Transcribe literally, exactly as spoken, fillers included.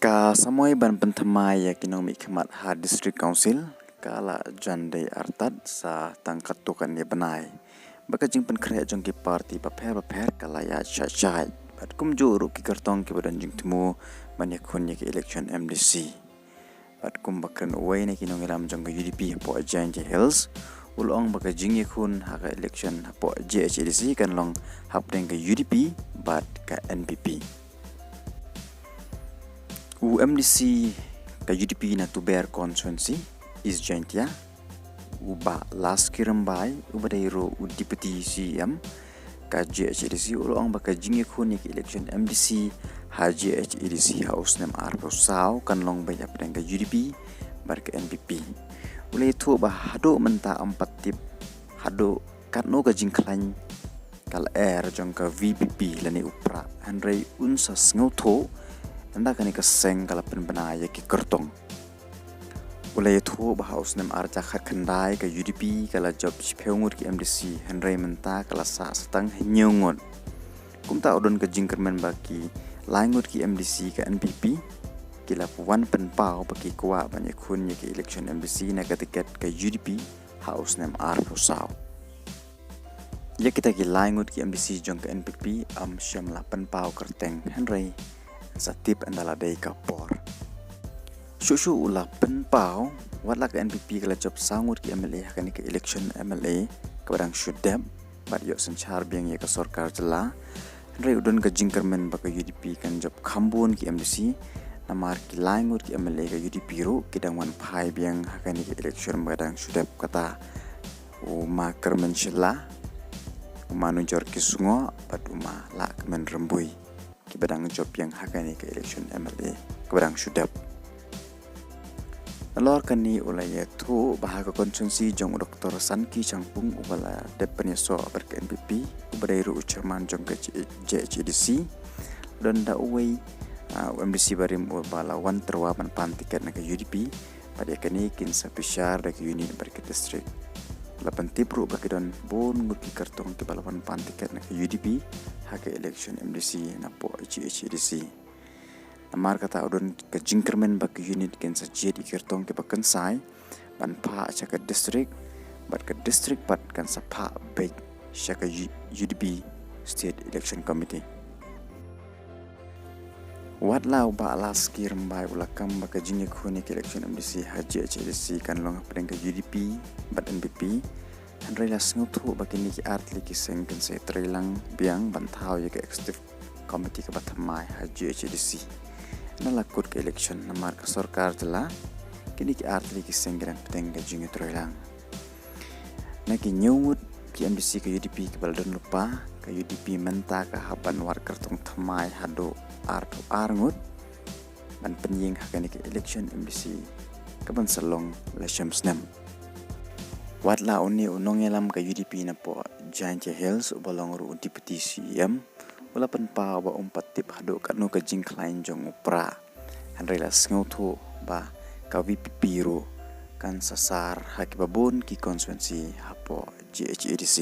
Ka samoi ban pynthymmai ïa ki nongmihkhmat ha District Council ka la jan dei artat sa tang katto katne bnai ba ka jingpynkhreh jong ki party bapher bapher ka la ïaid shai shai bad kumjuh ruh ki kyrtong kiba don jingthmu ban ïakhun ïa ki election M D C. Bad kumba kren uwei na ki nongïalam jong ka U D P hapoh Jaintia Hills u la ong ba ka jingïakhun ha ka election hapoh J H A D C kan long hapdeng ka U D P bad ka N P P. U M D C ka U D P na Tuber constituency East Jaintia, u Bah Laski Rymbai uba dei ruh u Deputy C E M ka J H A D C u la ong ba ka jingïakhun ïa ka election M D C ha J H A D C ha u snem arphew saw kan long beit hapdeng ka U D P bad ka N P P. U la ïathuh ba haduh mynta ym pat tip haduh katno ka jingkhlaiñ ka lyer jong ka V P P lane u prah, hynrei un sa sngewthuh ynda kane ka seng ka la pynbna ïa ki kyrtong. U la ïathuh ba ha u snem ar hajar khatkhyndai ka U D P ka la jop shiphew ngut ki M D C, hynrei mynta ka la sah sa tang hynñiew ngut. Kumta u don ka jingkyrmen ba ki lai ngut ki M D C ka N P P ki la wan pynpaw ba ki kwah ban ïakhun ïa ki election M D C na ka tiket ka U D P ha u snem arphew saw. Ïa kita ki lai ngut ki M D C jong ka N P P ym shym la pynpaw kyrteng, hynrei sa tip ynda la dei ka por. Shuh shuh u la pynpaw, wat la ka N P P ka la jop saw ngut ki M L A ha kane ka election M L A kaba dang shu dep bad ïoh synshar biang ïa ka sorkar jylla, hynrei u don ka jingkyrmen ba ka U D P kan jop kham bun ki M D C, namar ki lai ngut ki M L A ka U D P ruh ki dang wan phai biang ha kane ka election ba dang shu dep, kata u Ma Kyrmen Shylla, u Ma Nujor Kisngoh bad u Ma Lahkmen Rymbui, kiba dang jop biang ha kane ka election M L A kaba dang shu dep. Nalor kane u la ïathuh ba ha ka constituency jong u Doctor Sanki Shangpung uba la dep pynïasoh bad ka N P P, uba dei ruh u chairman jong ka J H A D C, don da uwei, ah, u M D C barim uba la wan tyrwa ban pan tiket na ka U D P. Bad ïa kane kin sa bishar da ki unit bad ki district. La pyntip ruh ba ki don bun ngut ki kyrtong kiba la wan pan tiket na ka U D P ha ka election M D C napoh J H A D C. Namar kata u don ka jingkyrmen ba ki unit kin sa jied ïa ki kyrtong kiba kynsai ban phah sha ka district, bad ka district pat kan sa phah beit sha ka U-, U D P State Election Committee. Wat la u Bah Laski Rymbai u la kam ba ka jingïakhun ïa ka election M D C ha J H A D C kan long hapdeng ka U D P bad N P P, hynrei la sngewthuh ba kine ki artylli ki seng kin sa ïatreilang biang ban thaw ïa ka executive committee kaba thymmai ha J H A D C. Na la kut ka election namar ka sorkar jylla, kine ki artylli ki seng ki dang pynbeit ka jingïatreilang. Na ki hynñiew ngut ki M D C ka U D P kiba la don lypa, ka U D P mynta ka hap ban wad kyrtong thymmai haduh arphew ar ngut ban pynïeng ha kane ka election M D C kaban sa long la shem snem. Wat la une u nongïalam ka U D P napoh Jaintia Hills uba long ruh u Deputy C E M u la pynpaw ba um pat tip haduh katno ka jingkhlaiñ jong u prah, hynrei la sngewthuh ba ka V P P ruh kan sa sar ha kiba bun ki constituency hapoh J H A D C.